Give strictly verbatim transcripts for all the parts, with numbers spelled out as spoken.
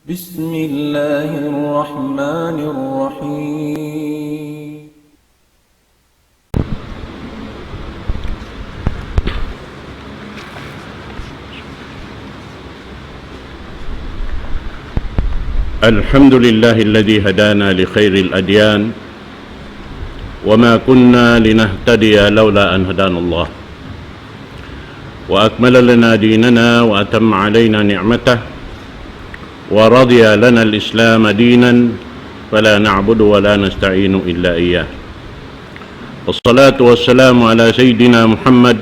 بسم الله الرحمن الرحيم. الحمد لله الذي هدانا لخير الأديان وما كنا لنهتدي لولا أن هدانا الله وأكمل لنا ديننا وأتم علينا نعمته ورضي لنا الإسلام دينا فلا نعبد ولا نستعين إلا إياه. والصلاة والسلام على سيدنا محمد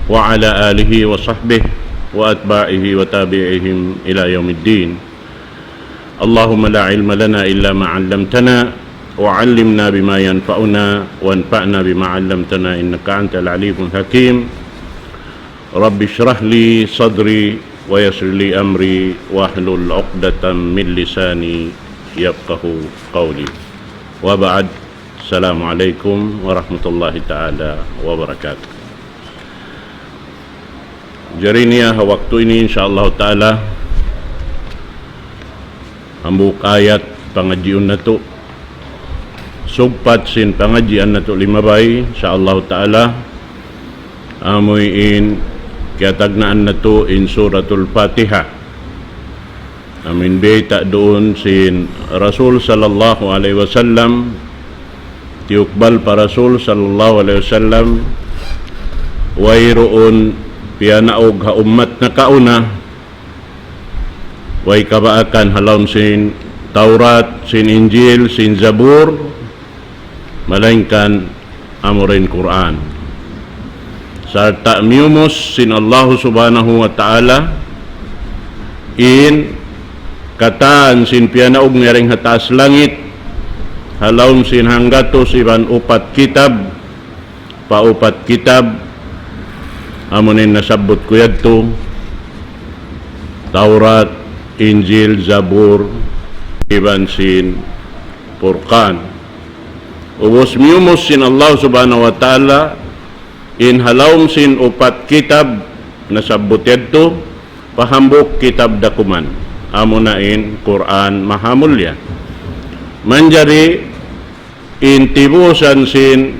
وعلى آله وصحبه وأتباعه وتابعيهم إلى يوم الدين. اللهم لا علم لنا إلا ما علمتنا وعلمنا بما ينفعنا وانفعنا بما علمتنا إنك أنت العليم الحكيم. رب اشرح لي صدري ويسر لي أمري واحلل عقدة من لساني يفقه قولي. وبعد، السلام عليكم ورحمة الله تعالى وبركاته. Jari niya ha waktu ini, insya Allah Ta'ala, hambuuk ayat pangadjiun natu'. Sugpat sin pangadjian natu' limabay, insya Allah Ta'ala, amuin kiyatagnaan natu' in Suratul Fatiha. Amuin biyayta' duun sin Rasul sallallahu alayhi wasallam, tiyukbal pa Rasul sallallahu alayhi wasallam, wayruun piyanaug ha ummat nakauna, way kabaakan ha lawm sin Tawrat, sin Injil, sin Zabur, malaingkan amura in Qur'an. Sarta' miyumus sin Allah Subhanahu wa Ta'ala in katan sin piyanaug niya dayn ha taas langit, ha lawm sin hanggatus iban upat kitab, pa upat kitab, amu na in nasabbut ku yadtu, Tawrat, Injil, Zabur, iban sin Furqan. Ubus miyumus sin Allah Subhanahu wa Ta'ala in ha lawm sin upat kitab nasabbut yadtu, pa hambuuk kitab dakuman, amu na in Qur'an Mahamulliya. Manjari in tibusan sin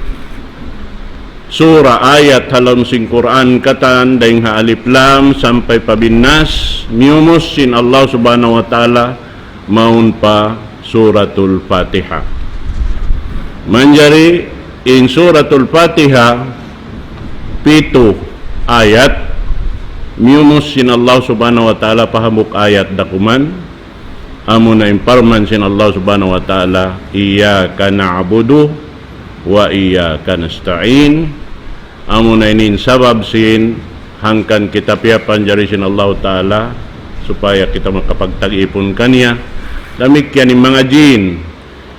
sura, ayat ha lawm sin Qur'an katan, dayn ha Alif Lam sampay pa Bin Nas, miyumus sin Allah Subhanahu wa Ta'ala mawn pa Suratul Fatiha. Manjari in Suratul Fatiha pitu ayat, miyumus sin Allah Subhanahu wa Ta'ala pa hambuuk ayat dakuman, amu na in parman sin Allah Subhanahu wa Ta'ala, إياك نعبد وإياك نستعين. Amu na ini in sabab sin hangkan kita piyapanjari sin Allah Ta'ala supaya kita makapagtag-ipun kaniya. Damikkiyan in manga jin,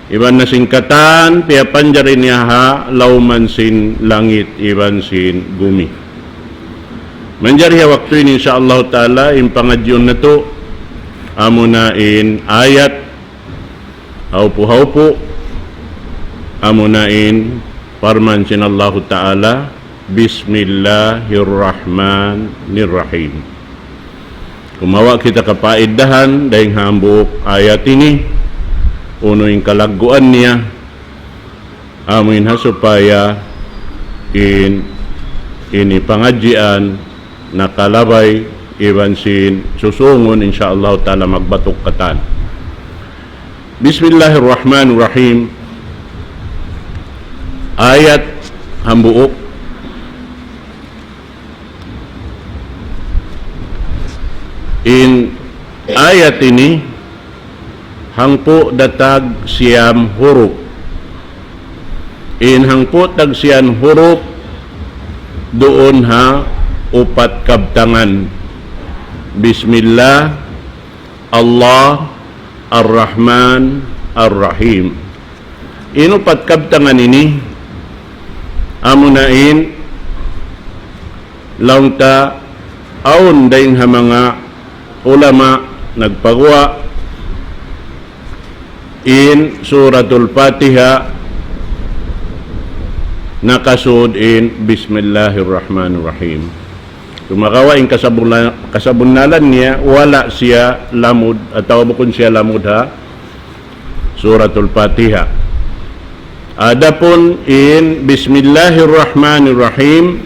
iban na sin katan, piyapanjari niya ha lawman sin langit iban sin gumi. Manjari ha waktu ini, insya Allah Ta'ala, in pangadjiun natu', amu na in ayat, haupu-haupu, amu na in parman sin Allahu Ta'ala, Bismillahirrahmanirrahim. Kumawa' kita kapaiddahan dayn ha hambuuk ayat ini, unu in kalagguan niya, amu in ha supaya in ini pangadjian nakalabay iban sin susungun, insya Allah Ta'ala, magbatuk katan. Bismillahirrahmanirrahim. Ayat hambuuk. In ayat ini hangpu' da tag siyam hurup. In hangpu' tag siyam hurup duun ha upat kabtangan. Bismillah, Allah, Ar-Rahman, Ar-Rahim. In upat kabtangan ini, amu na in laung ta awn dayn ha manga ulama nagpaguwa' in Suratul Fatiha nakasud in Bismillahirrahmanirrahim. Sumagawa' in kasabunna-, kasabunnalan niya, wala' siya lamud, atawa bukun siya lamud ha Suratul Fatiha. Adapun in Bismillahirrahmanirrahim,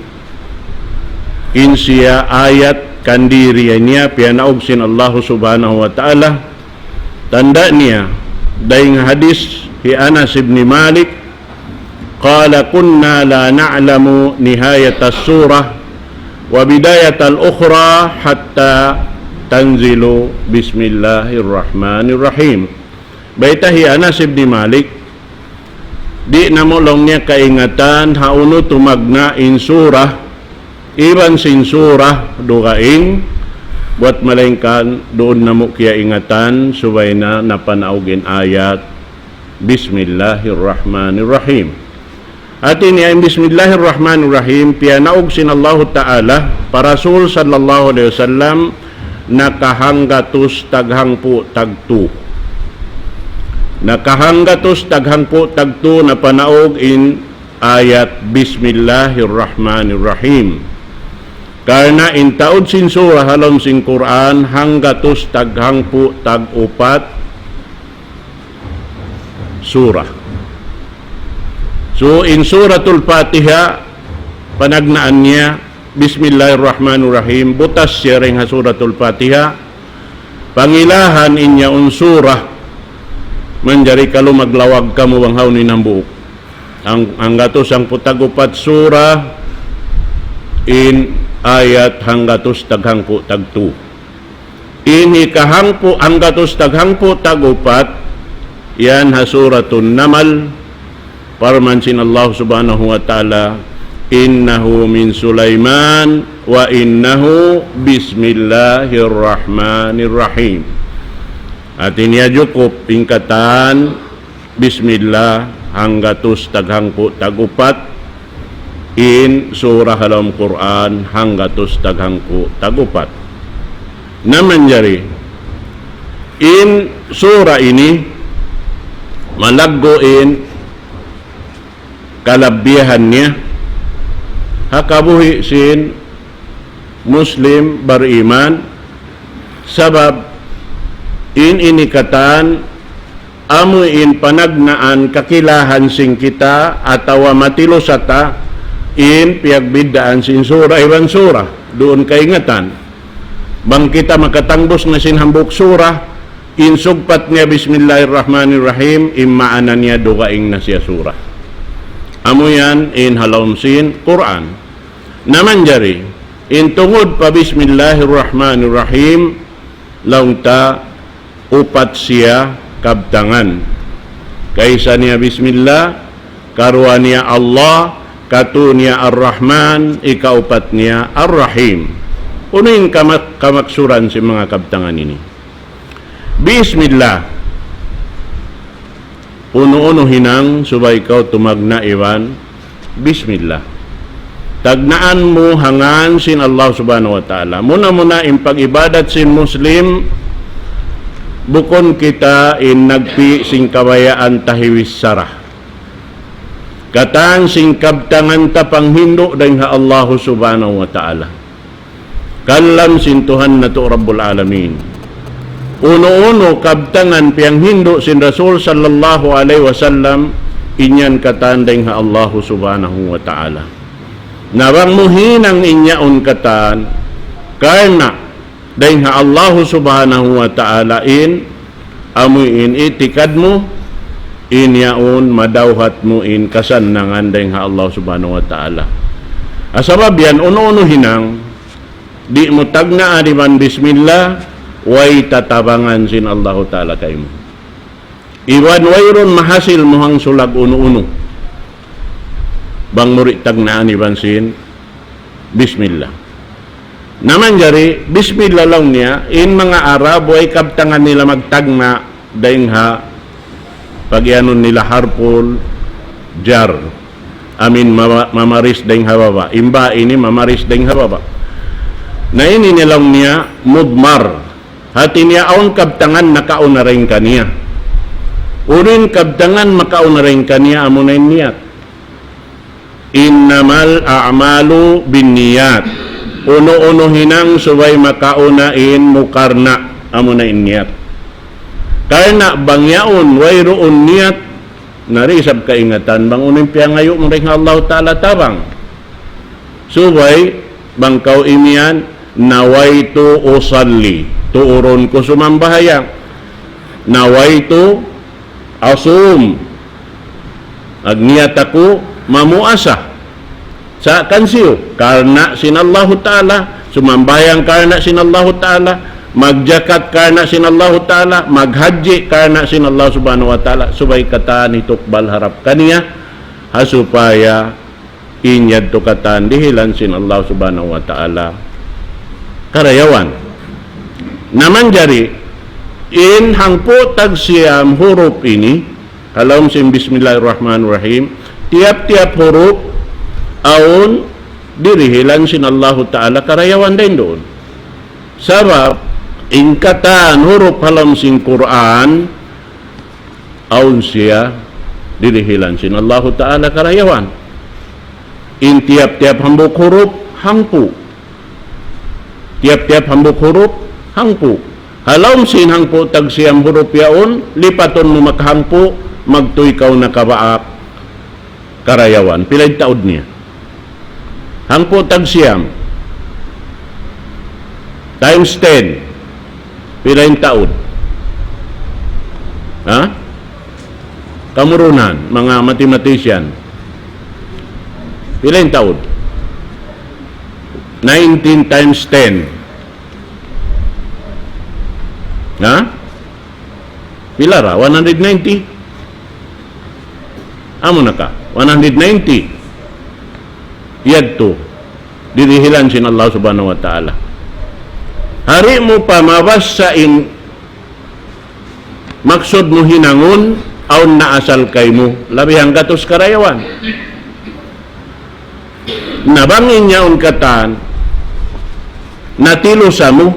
in siya ayat kandiri niya, piyanaug sin Allahu Subhanahu wa Ta'ala, tanda' niya, dayn hadis hi Anas ibn Malik, قال: كنا لا نعلم نهاية السورة وبداية الأخرى حتى تنزل بسم الله الرحمن الرحيم. Bayta' hi Anas ibn Malik, di' namu' laung niya kaingatan hawnu tumagna' in surah, iban sin surah dugaing, buwat malaingkan duun namu' kiyaingatan, subay na napanaug in ayat, Bismillahirrahmanirrahim. Hati niya in Bismillahirrahmanirrahim, piyanaug sin Allahu Ta'ala pa Rasul sallallahu alayhi wasallam, nakahanggatus taghangpu' tagtu. Nakahanggatus taghangpu' tagtu napanaug in ayat Bismillahirrahmanirrahim. Karna' in taud sin surah ha lawm sin Qur'an, hanggatus taghangpu' tag-upat surah. So, in Suratul Fatiha, panagnaan niya, Bismillahirrahmanirrahim, butas siya dayn ha Suratul Fatiha, pangilahan in yaun surah, manjari kalu maglawag kamu bang hawnu in hambuuk. Ang, hanggatus hangpu' tag-upat surah, in ayat hanggatus taghangpu' tagtu. In hikahangpu' hanggatus taghangpu' tag-upat, yan ha Suratun Namal, parman sin Allah Subhanahu wa Ta'ala, إنه من سليمان وإنه بسم الله الرحمن الرحيم. Hati niya jukup in katan Bismillah, hanggatus taghangpu' tag-upat, in surah ha lawm Qur'an, hanggatus taghangpu' tag-upat. Na manjari, in surah ini, malaggu' in kalabbihan niya, ha kabuhi' sin Muslim bariman, sabab in ini katan amu in panagnaan kakilahan sin kita atawa matilusata in piyagbiddaan sin surah iban surah. Duun kaingatan. Bang kita makatangbus na sin hambuuk surah, in sugpat niya Bismillahirrahmanirrahim, in maana niya dugaing na siya surah. Amu yan in ha lawm sin Qur'an. Na manjari, in tungud pa Bismillahirrahmanirrahim, laung ta upat siya kabtangan. Kaisa niya Bismillah, karuwa niya Allah, katu niya Ar-Rahman, ikaupat niya Ar-Rahim. Unu in kamak-, kamaksuran sin manga kabtangan ini? Bismillah. Unu-unu hinang subay kaw tumagna' iban Bismillah. Tagnaan mu ha ngan sin Allah Subhanahu wa Ta'ala. Muna-muna in pag-ibadat sin Muslim, bukun kita in nagpi' sin kabayaan ta hiwissara. Katan sin kabtangan ta panghindu' dayn ha Allah Subhanahu wa Ta'ala. Kalam sin Tuhan natu' Rabbul Alamin. Unu-unu kabtangan piyanghindu' sin Rasul sallallahu alayhi wasallam, in yan katan dayn ha Allahu Subhanahu wa Ta'ala. Na bang mu hinang in yaun katan, karna' dayn ha Allahu Subhanahu wa Ta'ala in, amu in itikad mu, in yaun madawhat mu in kasannangan dayn ha Allah Subhanahu wa Ta'ala. Ah, sabab yan, unu-unu hinang, di' mu tagnaan iban Bismillah, way tatabangan sin Allahu Ta'ala kaymu. Iban wayruun mahasil mu hangsulag unu-unu. Bang mu di' tagnaan iban sin Bismillah. Na manjari, Bismillah laung niya, in manga Arab, way kabtangan nila magtagna' dayn ha pagiyanun nila harful jar. Amin mama-, mamaris dayn ha baba'. In ba ini mamaris dayn ha baba'. Na ini laung niya mudmar. Hati niya awn kabtangan nakauna dayn kaniya. Unu in kabtangan makauna dayn kaniya, amuna in niyat. إنما الأعمال بالنيات. Unu-unu hinang subay makauna in mukarna, amuna in niyat. Karna' bang yaun wayruun niyat, na di' isab kaingatan bang unu in piyangayu' mu dayn ha Allahu Ta'ala tabang. Subay, bang kaw imiyan, nawaitu usalli, tuurun ku sumambahayang. Nawaitu asum, nagniyat aku mamuasa. Sa' kan siyu, karna' sin Allahu Ta'ala, sumambahayang karna' sin Allahu Ta'ala, magjakat karna' sin Allahu Ta'ala, maghajji karna' sin Allah Subhanahu wa Ta'ala, subay katan hitukbal harap kaniya, ha supaya in yadtu katan dihilan sin Allah Subhanahu wa Ta'ala karayawan. Na manjari, in hangpu' tag siyam hurup ini, ha lawm sin Bismillahirrahmanirrahim, tiyap-tiyap hurup awn dirihilan sin Allahu Ta'ala karayawan dayn duun. Sabab, in katan hurup ha lawm sin Qur'an, awn siya dirihilan sin Allahu Ta'ala karayawan. In tiyap-tiyap hambuuk hurup, hangpu'. Tiyap-tiyap hambuuk hurup, hangpu'. Ha lawm sin hangpu' tag siyam hurup yaun, lipatun mu makahangpu', magtuy kaw na kabaak karayawan. Pila in taud niya? Hangpu' tag siyam times ten. Pila in taud? Ha? Kamu duun, manga mathematician. Pila in taud? Nineteen times ten. Ha? Pila ra? One hundred ninety? Amu na ka, one hundred ninety. Yadtu, dirihilan sin Allah Subhanahu wa Ta'ala. Di' mu pa mabassa in maksud mu hinangun, awn na asal kaymu, labi hanggatus karayawan. Na bang in yaun katan, natilusa mu,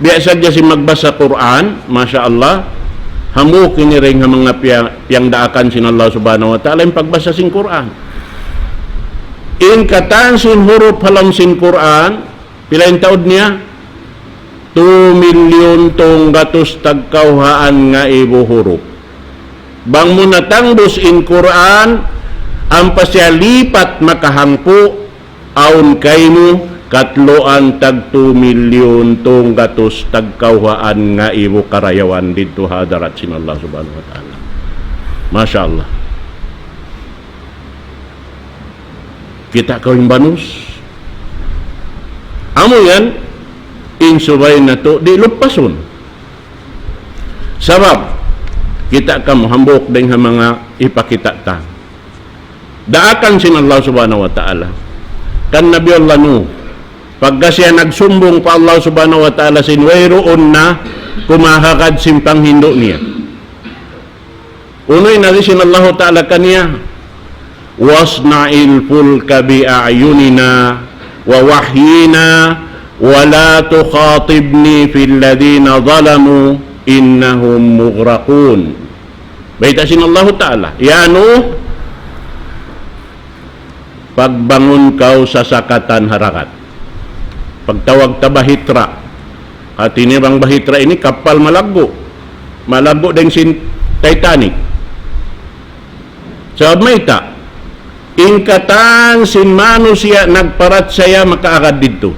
biya' sadja sin magbasa Qur'an, masha Allah, hambuuk ini dayn ha manga piya-, piyangdaakan sin Allah Subhanahu wa Ta'ala in pagbasa sin Qur'an. In katan sin hurup ha lawm sin Qur'an, pila in taud niya? Two milyun tunggatus tagkawhaan ngaibu hurup. Bang mu natangbus in Qur'an, ampa siya lipat makahangpu', awn kaymu katluan tag two milyun tunggatus tagkawhaan ngaibu karayawan didtu ha hadarat sin Allah Subhanahu wa Ta'ala. Masha Allah. Kita' kaw in banus. Amu yan, in subay natu' di' lupasun. Sabab, kita' kamu hambuuk dayn ha manga hipakita' ta. Daakan sin Allah Subhanahu wa Ta'ala. Kan Nabi Allah Nuh, pagka siya nagsumbung pa Allah Subhanahu wa Ta'ala sin wayruun na kumahagad sin panghindu' niya. Unu in agi sin Allahu Ta'ala kaniya? واصنع الفلك بأعيننا ووحينا ولا تخاطبني في الذين ظلموا إنهم مغرقون. Bayta' sin Allahu Ta'ala, "Ya Nuh, pagbangun kaw sasakatan ha dagat." Pagtawag ta bahitra. Hati niya bang bahitra ini kappal malaggu'. Malaggu' dayn sin Titanic. Sabab mayta', in katan sin manusiya' nagparachaya makaagad didtu.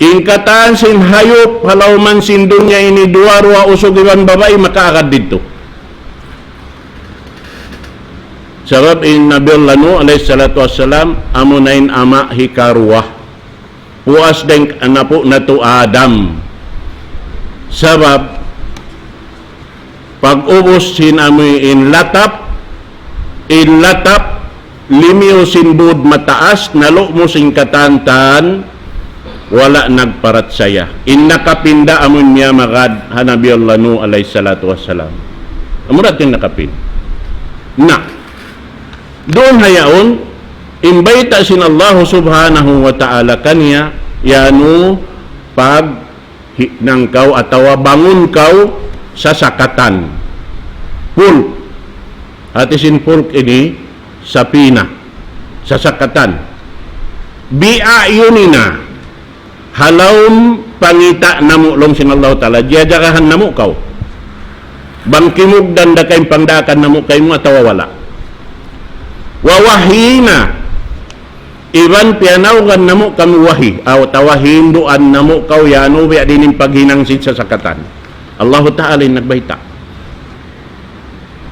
In katan sin hayup ha lawm sin dunya ini, duwa-ruwa usug iban babai, makaagad didtu. Sabab in Nabi Allah Nuh alayhi salatu wassalam, amuna in ama' hikaruwa. Puas dayn ha anak natu' Adam. Sabab, pag-ubus sin amu in latap, in latap, limiyu sin būd mataas, nalu' mu sin katan-katan, wala' nagparachaya. In nakapin da amu in miyamagad ha Nabi Allah Nuh alayhi salatu wassalam. Amura in nakapin. Na, duun ha yaun, in bayta' sin Allah Subhanahu wa Ta'ala kaniya, "Ya Nuh, paghinang kaw atawa bangun kaw sasakatan." Fulk. Hati sin fulk ini, sapina. Sasakatan. بأعيننا. Ha lawm pangita' namu' laung sin Allahu Ta'ala, jiyajagahan namu' kaw. Bang kimugdan da kaymu in pangdaakan namu' kaymu atawa wala'. Wa wahyina, iban piyanawgan namu' kamu wahyi, atawa hinduan namu' kaw, ya Nabi, biya' diin in paghinang sin sasakatan. Allahu Ta'ala in nagbayta'.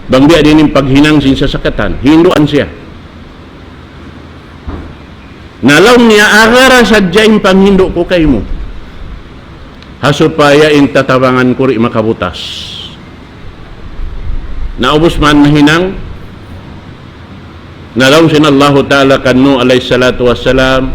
Bang biya' diin in paghinang sin sasakatan, hinduan siya. Na laung niya, agara sadja in panghindu' ku kaymu. Ha supaya in tatabangan ku di' makabutas. Naubus man nahinang, na laung sin Allahu Ta'ala kan Nuh alayhi salatu wassalam,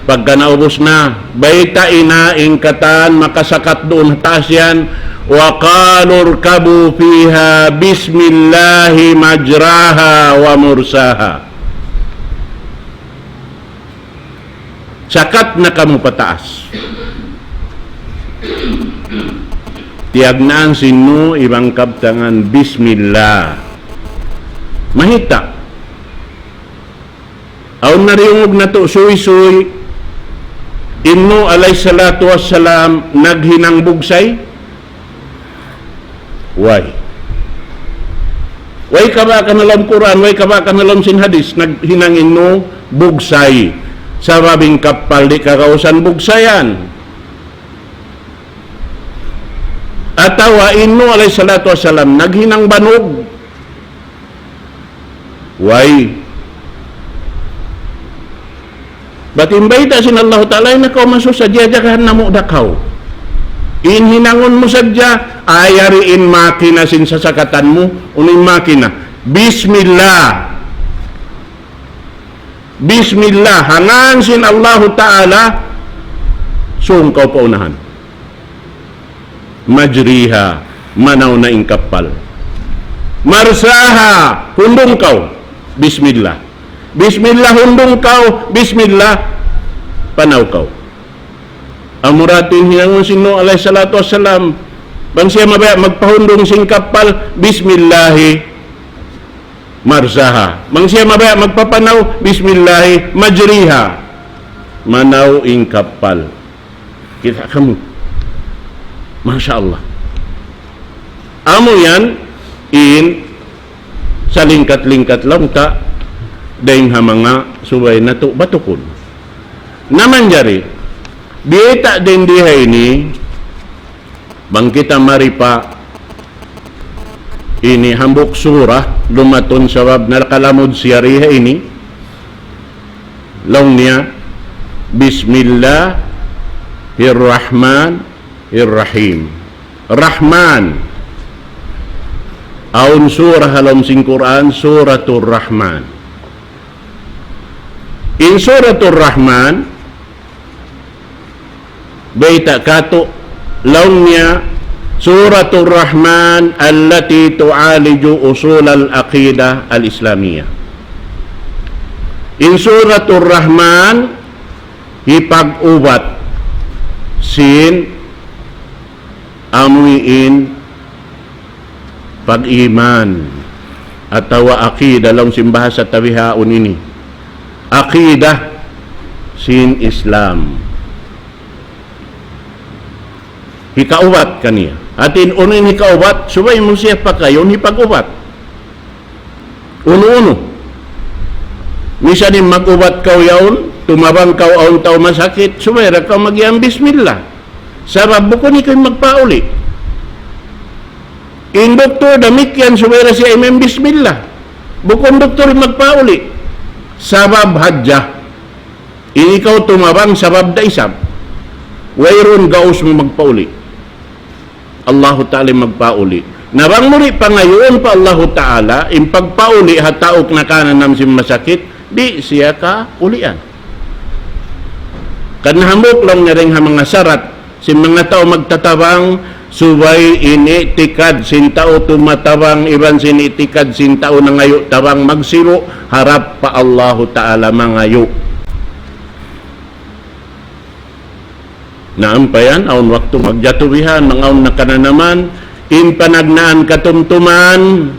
pagka naubus na, baytai na in katan makasakat duun ha taas yan, وقالوا اركبوا فيها بسم الله مجراها ومرساها. Sakat na kamu pataas. Tiyagnaan sin Nuh iban kabtangan, Bismillah. Mahita'. Awn nariyungug natu' suysuy, in Nuh alayhi salatu wassalam naghinang bugsay? Way. Way kabaakan ha lawm Qur'an, way kabaakan ha lawm sin hadith, naghinang in Nuh bugsay. Sabab in kappal di' kagausan bugsayan. Atawa in Nuh alayhi salatu wassalam naghinang banug? Way. Bat in bayta' sin Allahu Ta'ala, ayaw na kaw masusa, jiyajagahan namu' da kaw. In hinangun mu sadja, ay yari in makina sin sasakatan mu, unu in makina. Bismillah. Bismillah, ha ngan sin Allahu Ta'ala, sūng kaw pa unahan. Majriha, manaw na in kappal. Marsaha, hundung kaw. Bismillah. Bismillah, hundung kaw. Bismillah, panaw kaw. Amura tuud in hinangun sin Nuh alayhi salatu wassalam. Bang siya mabaya' magpahundung sin kappal, Bismillahi marsaha. Bang siya mabaya' magpapanaw, Bismillahi majriha. Manaw in kappal. Kita' kamu. Masha Allah. Amu yan in salingkat-lingkat laung ta dayng ha manga subay natu' batukun. Na manjari, biyayta' dayn di ha ini, bang kita mari pa ini hambuuk surah, lumatun sabab nakalamud siya di ha ini. Laung niya, Bismillahirrahmanirrahim. Rahman. Awn surah ha lawm sin Qur'an, Suratul Rahman. In Suratul Rahman, bayta' katu', laung niya, Suratul Rahman allati tu'aliju usulal aqidah al-Islamiyah. In Suratul Rahman, hipag-ubat sin amuin pag-iman atawa aqida laung sin bahasa ta bihaun ini. Aqida sin Islam. Hikaubat kaniya. Hati in unu in hikaubat, subay mu siya pakayun hipag-ubat. Unu-unu. Misan in mag-ubat kaw yaun, tumabang kaw awn tau masakit, subay da kaw mag-iyan bismillah. Sabab bukun ikaw in magpauli'. In doktor damikkiyan subay da siya iyan bismillah. Bukun doktor in magpauli'. Sabab hadja. In ikaw tumabang sabab da isab. Wayruun gaus mu magpauli'. Allahu Ta'ala in magpauli'. Na bang mu di' pangayuun pa Allahu Ta'ala, in pagpauli' ha tau nakananam sin masakit, di' siya kaulian. Karna' hambuuk laung niya dayng ha manga sarat, sin manga tau magtatabang, subay in i'tikad sin tau tumatabang, iban sin i'tikad sin tau nangayu' tabang magsibu', harap pa Allahu Ta'ala mangayu'. Na ampa yan, awn waktu magjatu bihan, manga awn nakananaman, in panagnaan katumtuman,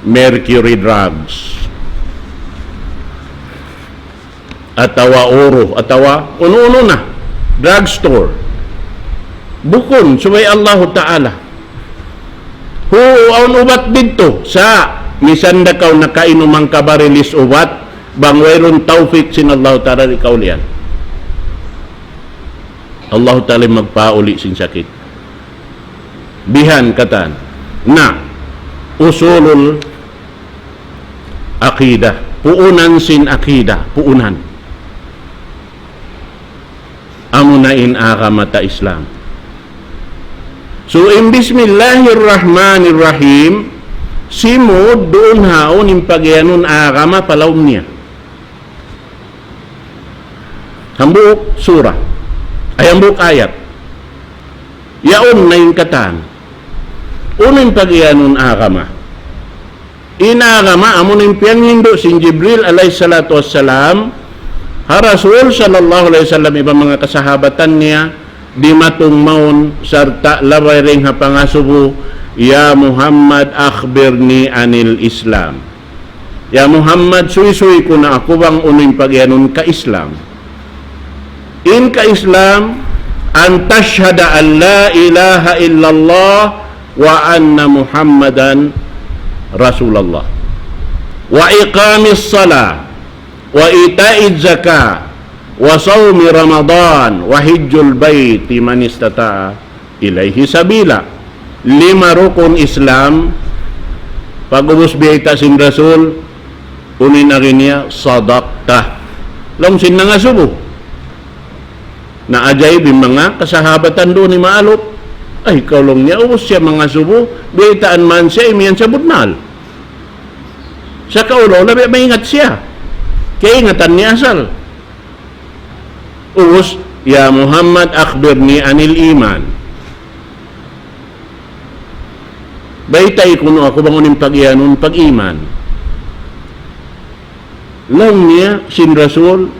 mercury drugs. Atawa uru, atawa unu-unu na. drugstore. Bukun, subay Allahu Ta'ala. Huu, awn ubat didtu. Sa', misan da kaw nakainum hangka barilis ubat, bang wayruun tawfik sin Allahu Ta'ala di' kaw ulian. Allahu Ta'ala in magpauli' sin sakit. Bihan katan. Na, usulul aqidah. Puunan sin aqidah. Puunan. Amuna in agama ta Islam. So, in Bismillahirrahmanirrahim, simud duun ha awn in pagiyanun agama pa lawm niya. Hambuuk surah. Ay, hambuuk ayat. Yaun na in katan. Unu in pagiyanun agama? In agama, amuna in piyanghindu' sin Jibril alayhi salatu wassalam, ha Rasul sallallahu alayhi wasallam iban manga kasahabatan niya, dimatung mawn sarta' labay dayn ha pangasubu, "Ya Muhammad, akhbirni anil Islam." Ya Muhammad, suysuy kunu' aku bang unu in pagiyanun ka Islam. In ka Islam, أن تشهد أن لا إله إلا الله وأن محمدا رسول الله وإقام الصلاة وإيتاء الزكاة وصوم رمضان وحج البيت من استطاع إليه سبيلا. Lima rukun Islam, pag'ubus biyayta' sin Rasul, unu in agi niya, صدقت. Laung sin nangasubu. Naajaib in manga kasahabatan duun hi Ma'aluf. Ay, kaw laung niya, ubus siya mangasubu, biyaytaan man siya, imiyan siya bunnal. Sa' kaulaw, labi maingat siya. Kaingatan niya asal. Ubus, "Ya Muhammad, akhbirni anil iman." Baytai kunu' aku bang unu in pagiyanun pag-iman. Laung niya sin Rasul,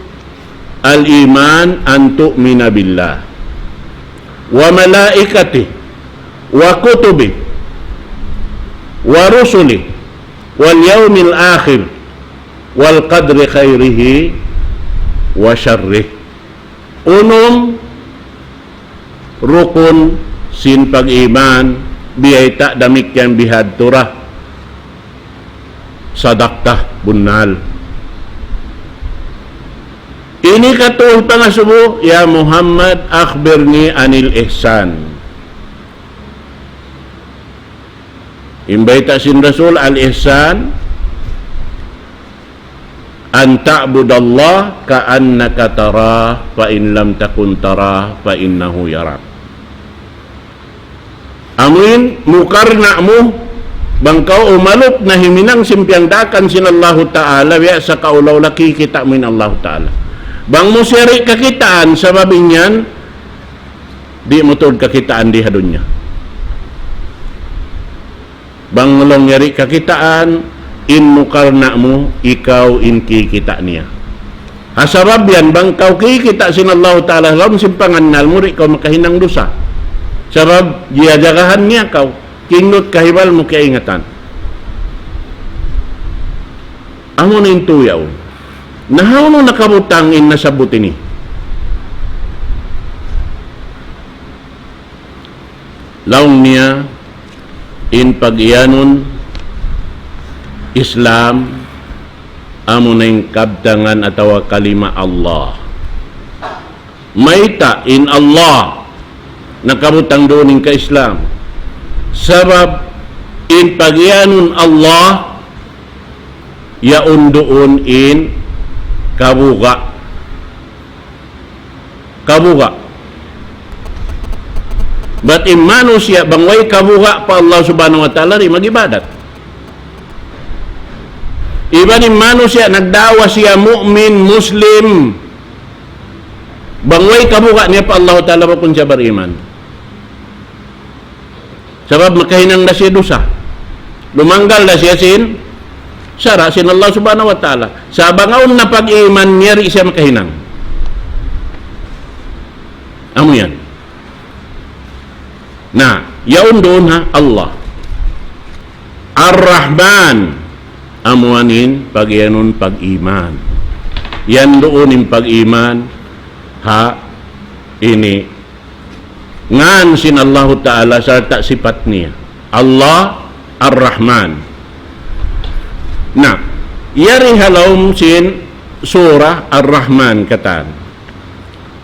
"الإيمان أن تؤمن بالله وملائكته وكتبه ورسله واليوم الآخر والقدر خيره وشره." Unum rukun sin pag-iman, biyayta' damikkiyan bihadtu ra. صدقت, bunnal. Ini katu' pangasubu, "Ya Muhammad, akhbirni anil ihsan." In bayta' sin Rasul, al-ihsan, أن تعبد الله كأنك تراه، فإن لم تكن تراه فإنه يراك. Amuin mukarna' mu, bang kaw umalup na himinang sin piyangdaakan sin Allahu Ta'ala, biya' sa kaulaw-ulaw kikita' mu in Allahu Ta'ala. Bang mu siya di' kakitaan, sabab in yan, di' mu tuud kakitaan di ha dunya. Bang laung niya di' kakitaan, in mukarna' mu, ikaw in kikita' niya. Ha sabab yan, bang kaw kikita' sin Allahu Ta'ala, laung sin pangannal mu, di' kaw makahinang dusa. Sabab, jiyajagahan niya kaw, kingnut kahibal mu kaingatan. Amu na in tuyaw. Na hawnu nakabutang in nasabbut ini? Laung niya, in pag-iyanun Islam, amu na in kabtangan atawa kalima Allah. Mayta' in Allah nakabutang duun in ka-Islam? Sabab in pag-iyanun Allah, yaun duun in kabuga'. Kabuga'. Bat in manusiya' bang way kabuga' pa Allah Subhanahu wa Ta'ala, di' mag-ibadat. Iban in manusiya' nagdaawa siya mu'min, Muslim, bang way kabuga' niya pa Allah Ta'ala, bukun siya bariman. Sabab makahinang da siya dusa. Lumanggal da siya sin sara' sin Allah Subhanahu wa Ta'ala. Sa' bang awn na pag-iman niya, di' siya makahinang. Amu yan. Na, yaun duun ha, Allah. Ar-Rahman. Amu yan in pag-iyanun pag-iman. Yan duun in pag-iman ha ini ngan sin Allahu Ta'ala sarta' sipat niya. Allah Ar-Rahman. Na, yari ha lawm sin Surah Ar-Rahman katan.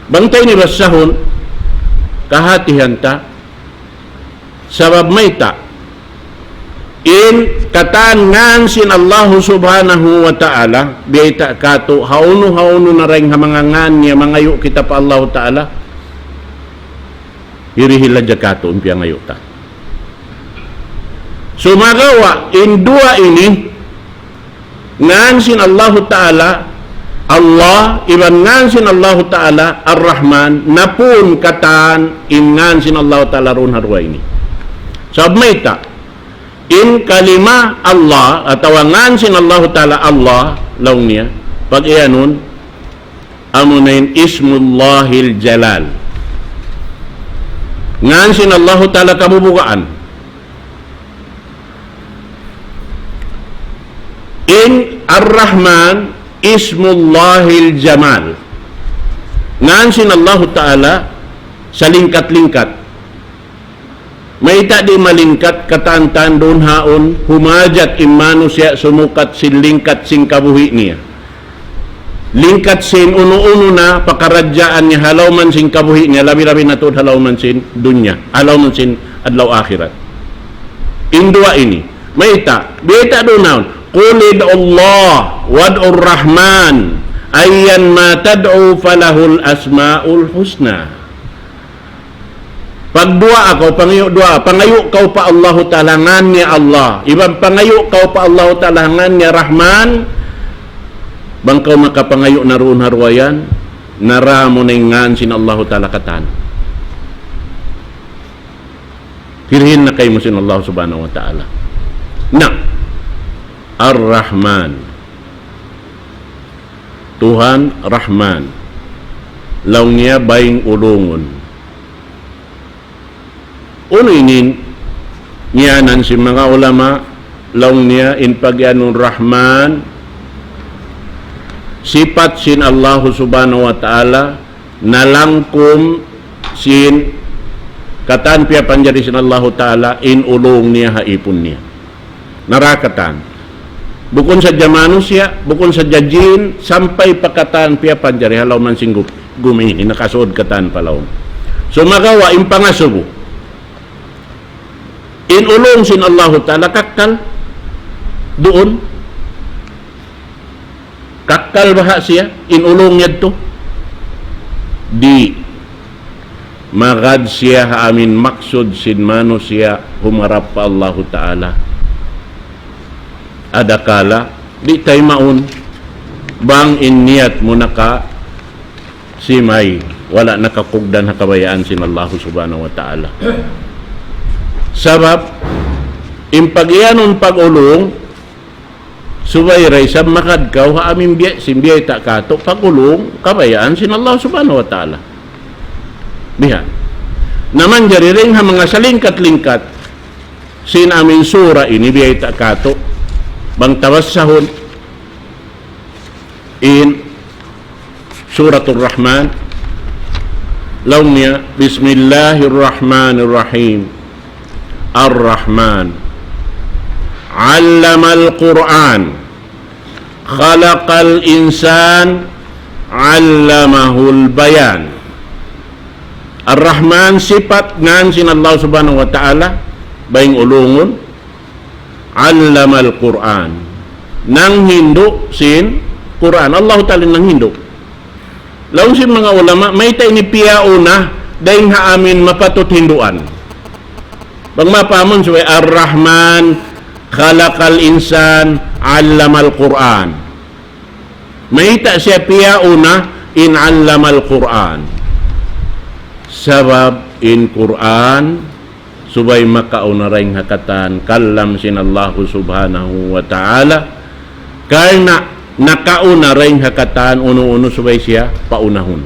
Bang ta ini basahun, kahatihan ta, sabab mayta', in katan ngan sin Allahu Subhanahu wa Ta'ala, biyayta' katu', hawnu-hawnu na dayn ha manga ngan niya, mangayu' kita pa Allahu Ta'ala, hirihil hadja katu' in piyangayu' ta. Sumagawa', in duwa ini, ngan sin Allahu Ta'ala, Allah, iban ngan sin Allahu Ta'ala, Ar-Rahman, napun katan in ngan sin Allahu Ta'ala duun ha duwa ini. Sabab mayta', in kalima Allah, atawa ngan sin Allahu Ta'ala Allah, laung niya, pag-iyanun, amuna in Ismullahil Jalal. Ngan sin Allahu Ta'ala kabubugaan. In Ar-Rahman Ismullahil Jamal. Ngan sin Allahu Ta'ala salingkat-lingkat. Mayta' di' malingkat, katan-katan duun haun, humajat in manusiya' sumukat sin lingkat sin kabuhi' niya. Lingkat sin unu-unu na pakaradjaan niya ha lawm sin kabuhi' niya, labi-labi na tuud ha lawm sin dunya, ha lawm sin adlaw akhirat. In duwa ini, mayta', mayta' duun haun, قل ادعوا الله وادعوا الرحمن أيا ما تدعوا فله الأسماء الحسنى. Pagduwaa kaw, pangayu' duwaa, pangayu' kaw pa Allahu Ta'ala ngan niya Allah. Iban pangayu' kaw pa Allahu Ta'ala ngan niya Rahman. Bang kaw makapangayu' na duun ha duwa yan, nara mu na in ngan sin Allahu Ta'ala katan. Hirihil na kaymu sin Allah Subhanahu wa Ta'ala. Na, Ar-Rahman. Tuhan Rahman. Laung niya baying ulungun. Unu ini in ngiyanan sin manga ulama, laung niya in pag-iyanun Rahman, sipat sin Allahu Subhanahu wa Ta'ala, nalangkum sin katan piyapanjari sin Allahu Ta'ala in ulung niya ha ipun niya. Nara katan. Bukun sadja manusiya', bukun sadja jin, sampay pa katan piyapanjari ha lawm sin gu-, gumi ini, nakasud katan pa lawm. Sumagawa' in pangasubu, in ulung sin Allahu Ta'ala kakkal duun. Kakkal baha' siya, in ulung yadtu? Di'. Magad siya ha amin maksud sin manusiya' humarap pa Allahu Ta'ala. Adakala, di' taymaun, bang in niyat mu nakasimay, wala' nakakugdan ha kabayaan sin Allahu Subhanahu wa Ta'ala. Sabab, in pag-iyanun pag-ulung, subay da isab magad kaw ha amin biya', sin biyayta' katu', pag-ulung, kabayaan sin Allah Subhanahu wa Ta'ala. Bihan. Na manjari dayn ha manga salingkat-lingkat, sin amin sura ini biyayta' katu', bang ta basahun, in Suratul Rahman, laung niya, بسم الله الرحمن الرحيم. الرحمن. علم القرآن. خلق الإنسان. علمه البيان. Ar-Rahman, sipat ngan sin Allah Subhanahu wa Ta'ala, baying ulungun, Allamal Qur'an. Nanghindu' sin Qur'an. Allahu Ta'ala nanghindu'. Laung sin manga ulama, mayta' ini piyauna dayn ha amin mapatut hinduan. Bang mapahamun subay Ar-Rahman, khalaqal insan, allamal Qur'an. Mayta' siya piyauna in allamal Qur'an. Sabab in Qur'an, subay makauna dayn ha katan kalam sin Allahu Subhanahu wa Ta'ala. Karna' nakauna dayn ha katan unu-unu subay siya paunahun.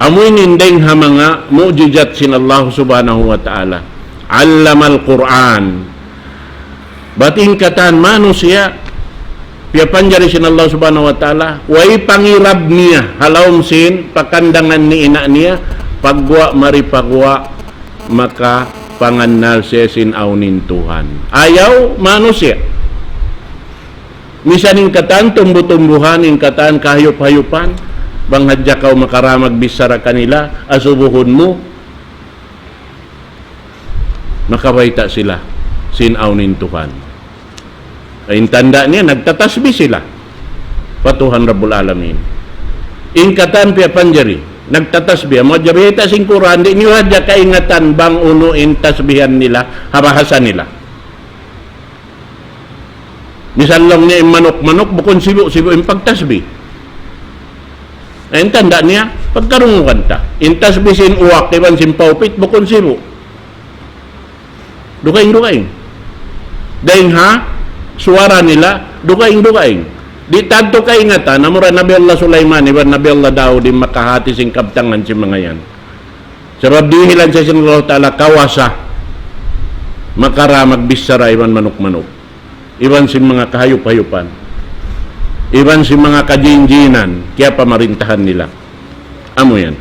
Amu ini in dayn ha manga mu'jizat sin Allahu Subhanahu wa Ta'ala. Allamal Qur'an. Bat in katan manusiya', Piyapanjari sin Allah Subhanahu wa Ta'ala, way pangirab niya, ha lawm sin pakandangan ni ina' niya, pagguwa' mari pagguwa' makapangannal siya sin awn in Tuhan. Ayaw manusiya'. Misan in katan tumbu-tumbuhan, in katan kahayup-hayupan, bang hadja kaw makarā magbichara kanila, asubuhun mu, makabayta' sila sin awn in Tuhan. In tanda' niya, nagtatasbih sila pa Tuhan Rabbul Alamin. In katan piyapanjari, nagtatasbih. Amu hadja biyayta' sin Qur'an, di' niyu hadja kaingatan bang unu in tasbihan nila, ha bahasa nila. Misan laung niya in manuk-manuk, bukun sibu'-sibu' in pagtasbih. In tanda' niya, pagkarungugan ta. In tasbih sin uwak, iban sin paupit, bukun sibu'. Dugaing-dugaing. Dayn ha suwara nila, dugaing-dugaing. Di' ta tuud kaingatan, amura Nabi Allah Sulaiman, iban Nabi Allah Daud, in makahati sin kabtangan sin manga yan. Sabab dihilan siya sin Allah Ta'ala kawasa, makarā magbichara iban manuk-manuk, iban sin manga kahayup-hayupan, iban sin manga kajin-jinan, kiyapamarintahan nila. Amu yan.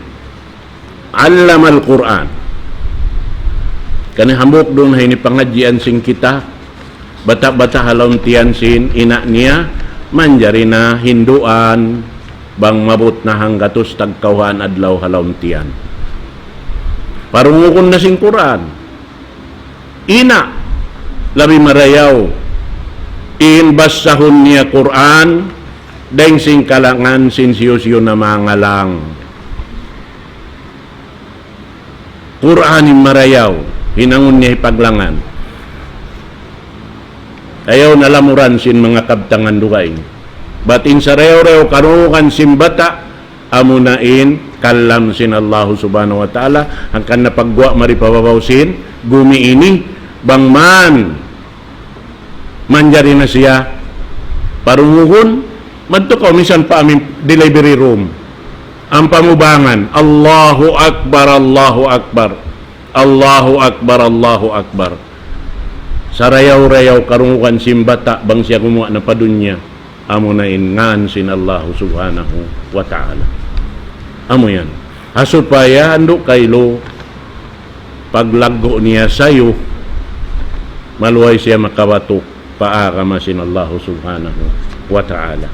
Allamal Qur'an. Kani hambuuk duun ha ini pangadjian sin kita, bata'-bata' ha lawm tiyan sin ina' niya, manjari na hinduan, bang maabut na hanggatus tagkawhaan adlaw ha lawm tiyan. Parungugun na sin Qur'an. Ina', labi marayaw in basahun niya Qur'an, dayng sin kalangan sin hisiyu-siyu na mangalang. Qur'an in marayaw, hinangun niya hipaglangan. Ayaw na lamuran sin manga kabtangan dugaing. Bat in sarayaw-rayaw karungugan sin bata', amuna in kalam sin Allahu Subhanahu wa Ta'ala, hangkan na pagguwa' mari pa babaw sin gumi ini, bang man manjari na siya parungugun, madtu kaw misan pa amu in delivery room. Ampa mu bangan, Allahu Akbar, Allahu Akbar, Allahu Akbar, Allahu Akbar. Sarayaw-rayaw karungugan sin bata' bang siya gumuwa' na pa dunya. Amuna in ngan sin Allahu Subhanahu wa Ta'ala. Amu yan. Ha supaya andu' kailu paglaggu' niya sayu, maluhay siya makabatuk pa agama sin Allahu Subhanahu wa Ta'ala.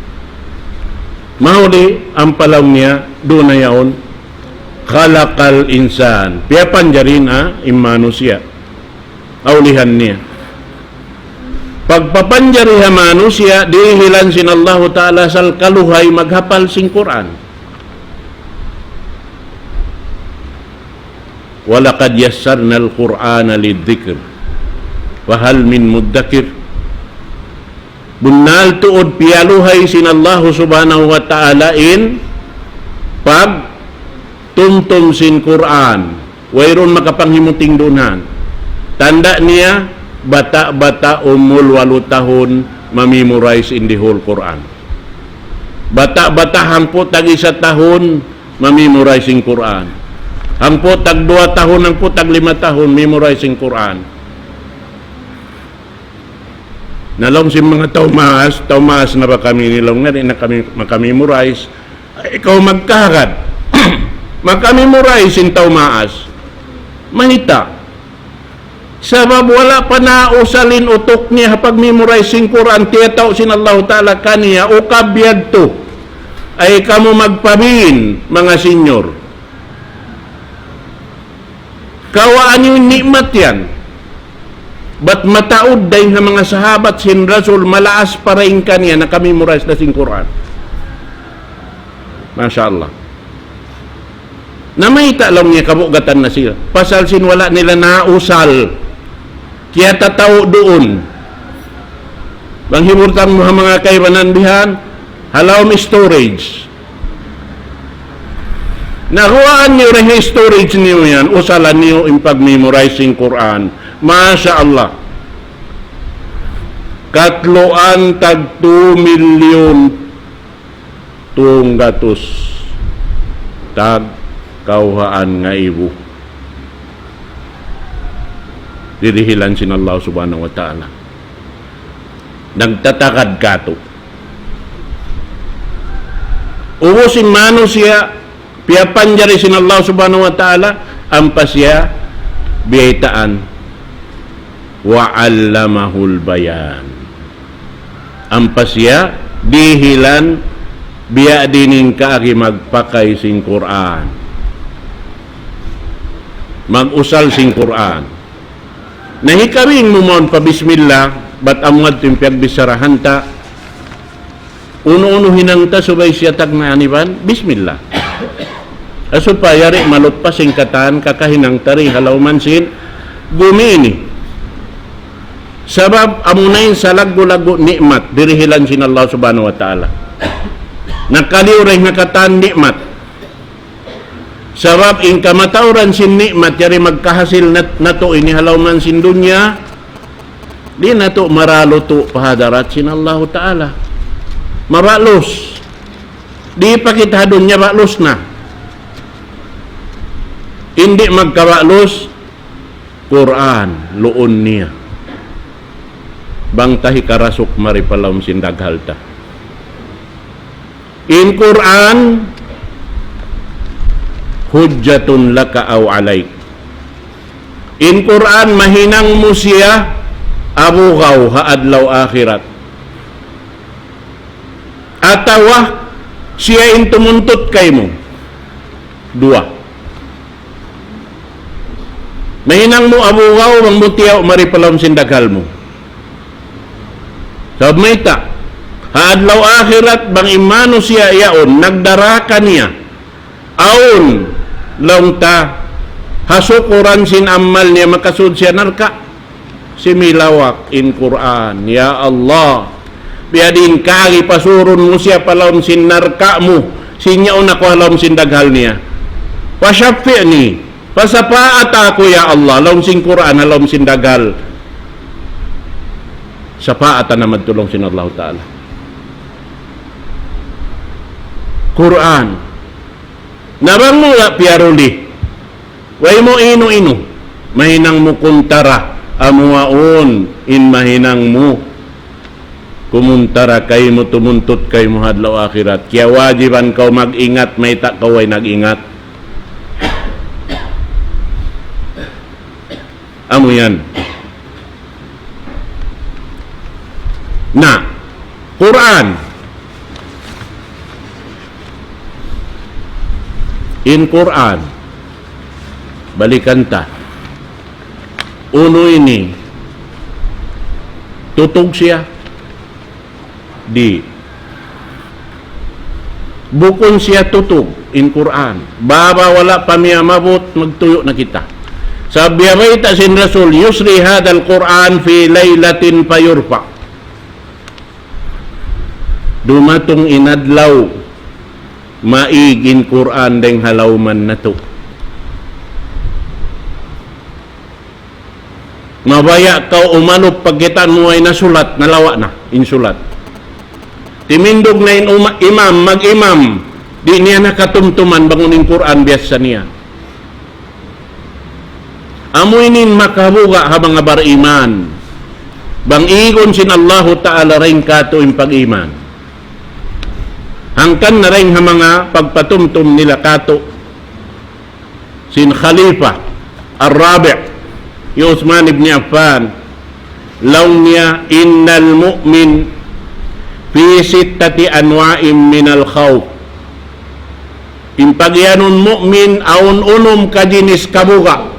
Mahuli, ampa laung niya, duun na yaun, khalaqal insan. Piyapanjari na in manusiya'. Aulihan niya. Pagpapanjari ha manusiya', dihilan sin Allahu Ta'ala asal kaluhay maghapal sin Qur'an. وَلَقَدْ يَسَّرْنَا الْقُرْآنَ لِلذِّكْرِ فَهَلْ مِن مُّدَّكِرٍ. Bunnal tuud piyaluhay sin Allahu Subhanahu wa Ta'ala in pagtumtum sin Qur'an. Wayruun makapanghimuting duun. Tanda' niya, bata'-bata' umul walu tahun, ma-memorize in the whole Qur'an. Bata'-bata' hangpu' tag isa tahun, ma-memorize in Qur'an. Hangpu' tag duwa tahun, hangpu' tag lima tahun, memorize in Qur'an. Na laung sin manga tau maas, tau maas na ba kami ini laung, di' na kami maka-memorize. Ay, ikaw magkahagad. Maka-memorize in tau maas. Mayta'? Sabab wala' pa nausal in utuk niya ha pag-memorize sin Qur'an, tiyatau' sin Allahu Ta'ala kaniya, ukab yadtu. Ay kamu magpabin, manga senior. Kawaa niyu in ni'mat yan. Bat mataud dayn ha manga sahabat sin Rasul, malaas pa dayn kaniya, naka-memorize na sin Qur'an. Masha Allah. Na mayta' laung niya kabugatan na sila. Pasal sin wala' nila nausal. Kiyatataw duun. Bang hibutang mu ha manga kaibanan bihan, ha lawm storage. Na guwaan niyu dayn ha storage niyu yan, usalan niyu in pag-memorize sin Qur'an. Masha Allah. Katluan tag two million tunggatus tag kawhaan ngaibu. Dihilan sin Allah Subhanahu wa Ta'ala. Nagtatagad katu'. Ubus in manusiya', piyapanjari sin Allah Subhanahu wa Ta'ala, ampa siya biyaytaan. وعلمه البيان. Ampa siya dihilan biya' diin in kaagi magpakay sin Qur'an. Mag-usal sin Qur'an. Na hikabing mu mawn pa bismillah, bat amu yadtu in piyagbicharahan ta, unu-unu hinang ta subay siya tagnaan iban, bismillah. Supaya di' maluppas in katan kakahinang ta di ha lawm sin gumi ini. Sabab amuna in salaggu'-laggu' ni'mat dirihilan sin Allah Subhanahu wa Ta'ala. Nakaliyu dayn ha katan ni'mat. Sabab in kamatauran sin ni'mat yari magkahasil nat-, natu' ini ha lawm sin dunya, di' natu' maralutu' pa hadarat sin Allahu Ta'ala. Mabalus. Di' pa kita ha dunya balus na. Di' magkabalus, Qur'an, luun niya. Bang ta hikarasuk mari pa lawm sin daghal ta. In Qur'an, حجة لك أو عليك. In Qur'an, mahinang mu siya abugaw ha adlaw akhirat. Atawa siya in tumuntut kaymu. Duwa. Mahinang mu abugaw bang mu tiyaw mari pa lawm sin daghal mu. Sabab mayta', ha adlaw akhirat bang in manusiya' yaun nagdaraka niya, awn laung ta ha sukuran sin amal niya makasud siya narka'. Similawak in Qur'an, "Ya Allah, biya' diin kaagi pasurun mu siya pa lawm sin narka' mu, sin yaun aku ha lawm sin daghal niya. فشفعني, pasapaat aku, ya Allah, lawm sin Qur'an, ha lawm sin daghal." Sapaatan na madtu laung sin Allahu Ta'ala. Qur'an. Na bang mu da piyaruli, way mu inu-inu, mahinang mu kuntara, amu yaun in mahinang mu kumuntara kaymu, tumuntut kaymu ha adlaw akhirat. Kiyawajiban kaw mag-ingat, mayta' kaw way nag-ingat. Amu yan. Na, Qur'an. In Qur'an, balikan ta. Unu ini, tutug siya. Di'. Bukun siya tutug in Qur'an. Baba wala' pa miyamabut, magtuyu' na kita. Sabab biya' bayta' sin Rasul, "يسري هذا القرآن في ليلة فيرفع." Dumatung in adlaw, maig in Qur'an dayng ha lawm natu'. Mabaya' kaw umalup pagkitaan mu way na sulat, nalawa' na in sulat. Timindug na in uma-, imam, mag-imam, di' niya na katumtuman bang unu in Qur'an biyassa niya. Amu ini in makabuga' ha manga bariman. Bang igun sin Allahu Ta'ala dayng kātu' in pag-iman. Hangkan na dayng ha manga pagpatumtum nila kātu'. Sin Khalifa Ar-Rabi', hi Uthman ibn Affan, laung niya, "إن المؤمن في ستة أنواع من الخوف." In pagiyanun mu'min, awn unum ka jinis kabuga'.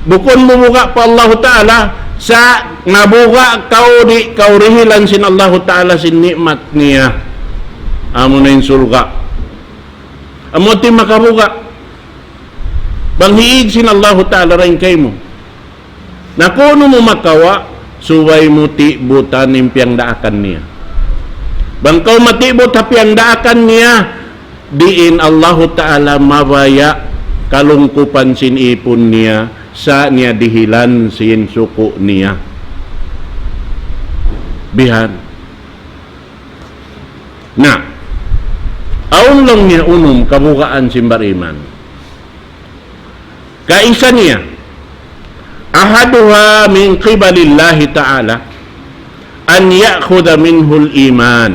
Bukun mu buga' pa Allahu Ta'ala, sa' nabuga' kaw di' kaw dihilan sin Allahu Ta'ala sin ni'mat niya. Amu na in surga'. Amu ti makabuga'. Bang hiig sin Allahu Ta'ala dayng kaymu. Na kunu' mu makawa', subay mu tibutan in piyangdaakan niya. Bang kaw matibut ha piyangdaakan niya, diin Allahu Ta'ala mabaya' kalungkupan sin ipun niya, sa' niya dihilan sin suku' niya. Bihan. Na, awn laung niya unum kabugaan sin bariman. Kaisa niya, أحدها من قبل الله تعالى أن يأخذ منه الإيمان.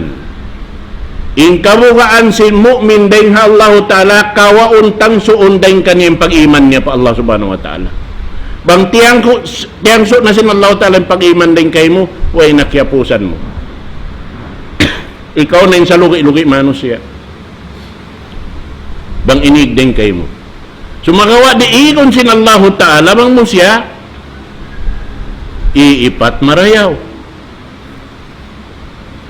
In kabugaan sin mu'min dayn ha Allahu Ta'ala, kawaun tangsuun dayn kaniya in pag-iman niya pa Allah Subhanahu wa Ta'ala. Bang tiyangku-, tiyangsu' na sin Allahu Ta'ala in pag-iman dayn kaymu, way na kiyapusan mu. Ikaw na in salugi-lugi manusiya'. Bang inig dayn kaymu. Sumagawa' di' igun sin Allahu Ta'ala bang mu siya iipat marayaw.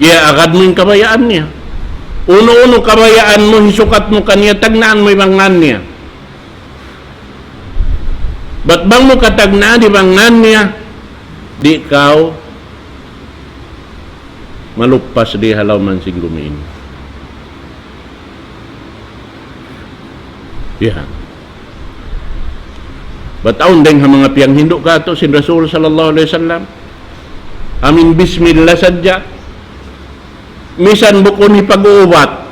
Iyaagad mu in kabayaan niya. Unu-unu kabayaan mu, hisukat mu kaniya, tagnaan mu iban ngan niya. Bat bang mu katagnaan iban ngan niya, di' kaw maluppas di ha lawm sin gumi ini. Yan. Bat awn dayn ha manga piyanghindu' katu' sin Rasul sallallahu alayhi wasallam, amu in bismillah sadja, misan bukun hipag-uubat.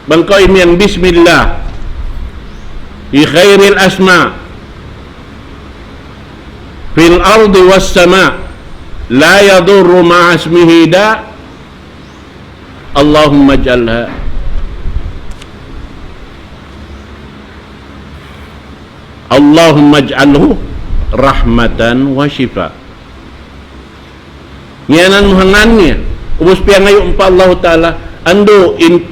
Bang kaw imiyan bismillah, بخير الأسماء في الأرض والسماء، لا يضر مع اسمه داء، اللهم اجعلها، اللهم اجعله رحمة وشفاء. Ngiyanan mu ha ngan niya. Ubus piyangayu' mu pa Allahu Ta'ala, andu' in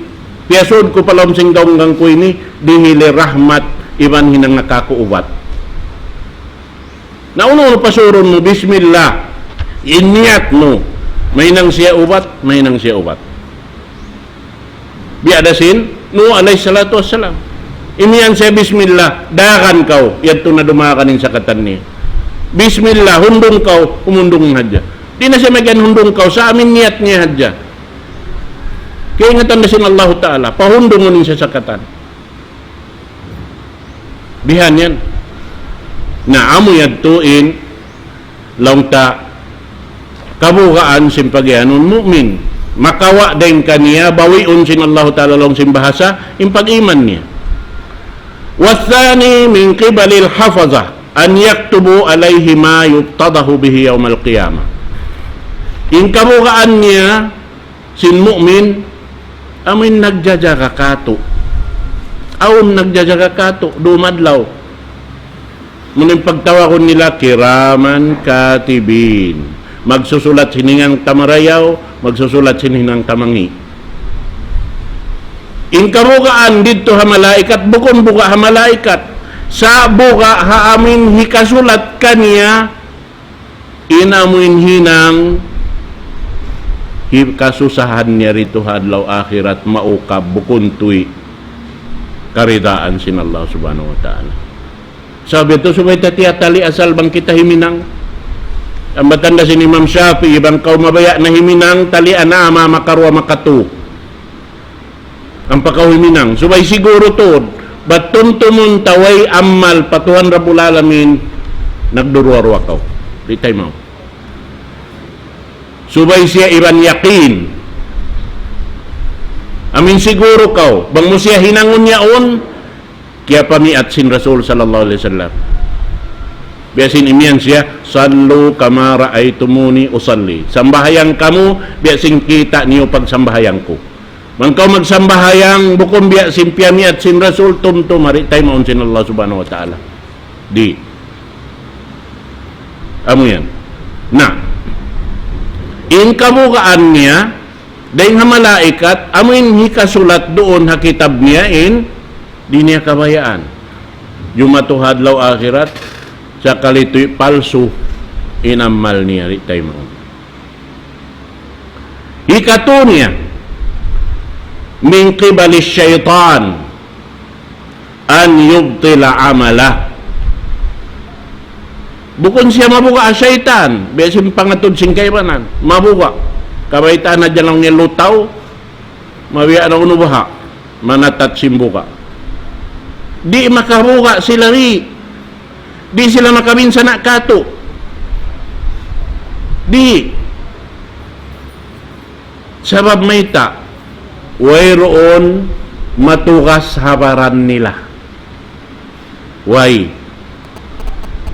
piyasud ku pa lawm sin gawnggang ku ini, dihili rahmat iban hinanga kaku' ubat. Na unu-unu pasurun mu, bismillah. In niyat mu, mahinang siya ubat, mahinang siya ubat. Biya' da sin Nuh alayhi salatu wassalam. Imiyan siya bismillah, dagan kaw, yadtu na dumagan in sakatan niya. Bismillah, hundung kaw, humundung hadja. Di' na siya magiyan hundung kaw, sa' amu in niyat niya hadja. Kaingatan da sin Allahu Ta'ala, pahundungun in sasakatan. Bihan yan. Na amu yadtu in laung ta kabugaan sin pagiyanun mu'min. Makawa' dayn kaniya, bawiun sin Allahu Ta'ala laung sin bahasa, in pag-iman niya. والثاني من قبل الحفظة أن يكتبوا عليه ما يفتضح به يوم القيامة. In kabugaan niya, sin mu'min, amu in nagjajaga katu'. Awn nagjajaga katu', dum adlaw. Amu in pagtawagun nila, kiraman katibin. Magsusulat sin hinang ta marayaw, magsusulat sin hinang ta mangi'. In kabugaan didtu ha malaikat, bukun buga' ha malaikat. Sa' buga' ha amu in hikasulat kaniya, in amu in hinang hikasusahan niya didtu ha adlaw akhirat, maukab bukun tuud karidaan sin Allah Subhanahu wa Ta'ala. Sabab yadtu subay ta tiyatali' asal bang kita himinang. Hambatan da sin Imam Shafi'i, bang kaw mabaya' na himinang, talian na ama makaruwa makatu. Ampa kaw himinang, subay siguru tuud, bat tumtumun ta way amal pa Tuhan Rabbul Alamin, nagduruwa-ruwa kaw. Di' taymaun. Subay siya iban yakin. Amu in siguru kaw, bang mu siya hinangun yaun, kiyapamiat sin Rasul sallallahu alayhi wasallam. Biya' sin imiyan siya, صلوا كما رأيتموني أصلي. Sambahayang kamu, biya' sin kita' niyu pagsambahayang ku. Bang kaw magsambahayang, bukun biya' sin piyamiat sin Rasul, tumtuma, di' taymaun sin Allah Subhanahu wa Ta'ala. Di'. Amu yan. Na, in kabugaan niya, dayn ha malaikat, amu in hikasulat duun ha kitab niya in, di' niya kabayaan. Jumatu ha adlaw akhirat, sakali tuud palsu in amal niya, di' taymaun. Hikatu niya, من قبل الشيطان أن يبطل عمله. Bukun siya mabuga', saytan, biya' sin pangatud sin kaibanan, mabuga'. Kabaytaan na dyan laung niya lutaw, mabiya' na unu baha', manatat sin buga'. Di' makabuga' sila di'. Di' sila makabinsana' katu'. Di'. Sabab mayta', wayruun matugas ha baran nila. Way.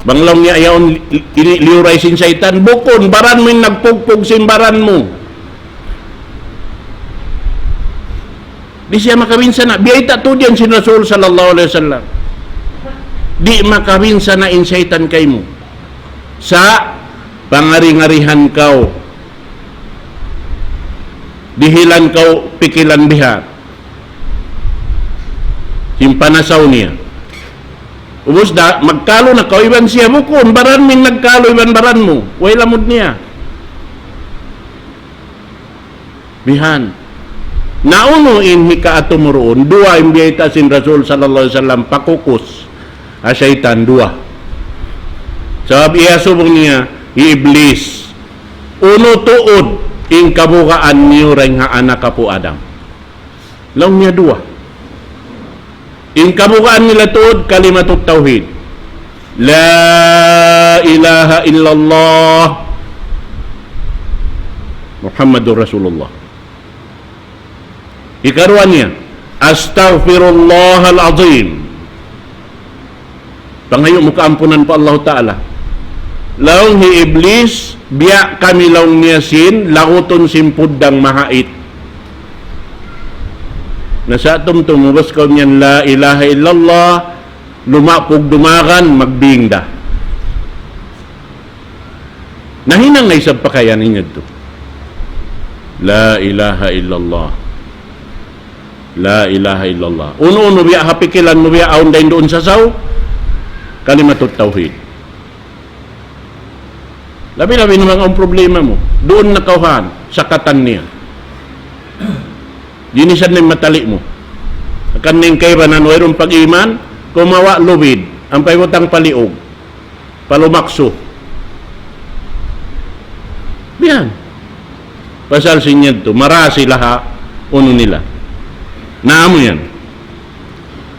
Bang laung niya yaun li-, li-, liyuray sin saytan, bukun, baran mu in nagpugpug sin baran mu. Di' siya makabinsana'. Biyayta' tuud yan sin Rasul sallallahu alayhi wasallam. Di' makabinsana' in saytan kaymu. Sa' pangari-ngarihan kaw, dihilan kaw pikilan biha'. Sin panasaw niya. Ubus da, magkalu na kaw iban siya bukun, baran mu in nagkalu iban baran mu. Way lamud niya. Bihan. Na unu in hikaatu mu duun, duwa in biyayta' sin Rasul sallallahu alayhi wasallam, pakukus. Ha saytan, duwa. Sabab iyasubu niya, hi Iblis. Unu tuud in kabugaan niyu dayn ha anak apu' Adam. Laung niya duwa. In kabugaan nila tuud kalimatut tawhid. La ilaha illallah Muhammadur Rasulullah. Hikaruwa niya, astaghfirullahal azim. Pangayu' mu kaampunan pa Allahu Ta'ala. Laung hi Iblis, biya' kami laung niya sin, lagutun sin puddang mahait. Na sa' tumtum, ubus kaw niyan, la ilaha illallah, lumapug dumagan, magbing da. Nahinang na isab pakayan niya tu. La ilaha illallah. La ilaha illallah. Unu-unu biya' ha pikilan mu biya' awn dayn duun sasaw, kalimatut tawhid. Labi-labi na manga awn problema mu. Duun na kaw han, sakatan niya. Ginisan na in matali' mu. Hangkan na in kaibanan, wayruun pag-iman, kumawa' lubid, ampa butang pa liug. Palumaksu. Biya' yan. Pasal sin yadtu, mara sila ha unu nila. Na amu yan.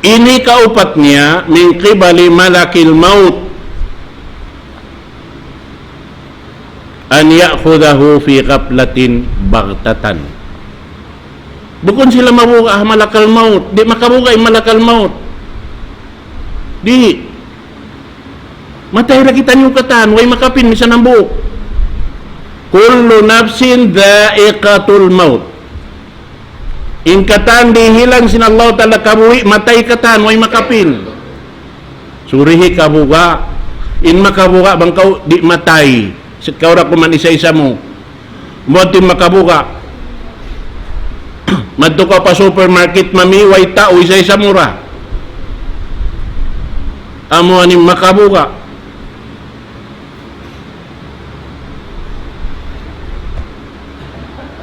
Ini kaupat niya, من قبل ملك الموت أن يأخذه في غفلة بغتة. Bukun sila mabuga' ha malakal maut. Di' makabuga' in malakal maut. Di'. Matay da kitaniyu katan, way makapin, misan hambuuk. كل نفس ذائقة الموت. In katan dihilan sin Allah Ta'ala kabuhi', matay katan, way makapin. Surihi kabuga', in makabuga' bang kaw di' matay. Sikaw da kuman isa-isa mu. Amu in makabuga'. Madtu kaw pa supermarket, mami, way tau, isa-isa mu ra. Amu in makabuga'.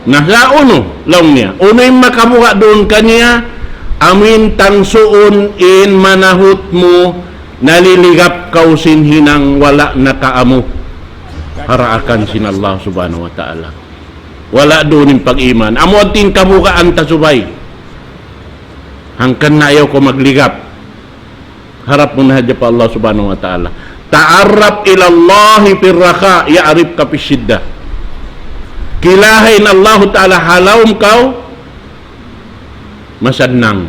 Na sa' unu, laung niya. Unu in makabuga' duun kaniya, amu in tangsuun in manahut mu, naliligap kaw sin hinang wala' nakaamu. Ha daakan sin Allah Subhanahu wa Ta'ala. Wala' duun in pag-iman. Amu in kabugaan ta subay. Hangkan na ayaw kaw magligap. Harap mu na hadja pa Allah Subhanahu wa Ta'ala. تعرف إلى الله في الرخاء يعرفك في الشدة. Kilaha in Allah Ta'ala ha lawm kaw, masannang.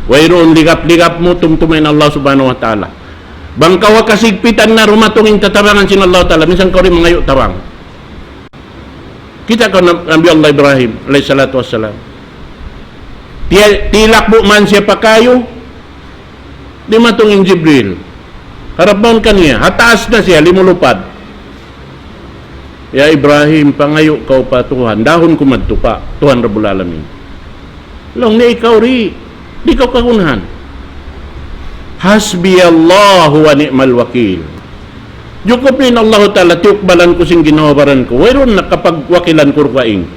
Wayruun ligap-ligap mu, tumtuma in Allah Subhanahu wa Ta'ala. Bang kaw ha kasigpitan na, dumatung in tatabangan sin Allah Ta'ala, minsan kaw di' mangayu' tabang. Kita' kaw Nab-, Nabi Allah Ibrahim, alayhi salatu wassalam. Tiya-, tilakbu' man siya pa kayu, dimatung in Jibril. Harap mawn kaniya, ha taas na siya, limulupad. "Ya Ibrahim, pangayu' kaw pa Tuhan, dahun ku madtu pa Tuhan Rabbul Alamin." Laung niya, "Ikaw di', di' kaw kagunahan. حسبي الله ونعم الوكيل. Jukup in Allahu Ta'ala, tiyukbalan ku sin ginhawa-baran ku. Wayruun na kapagwakilan ku dugaing.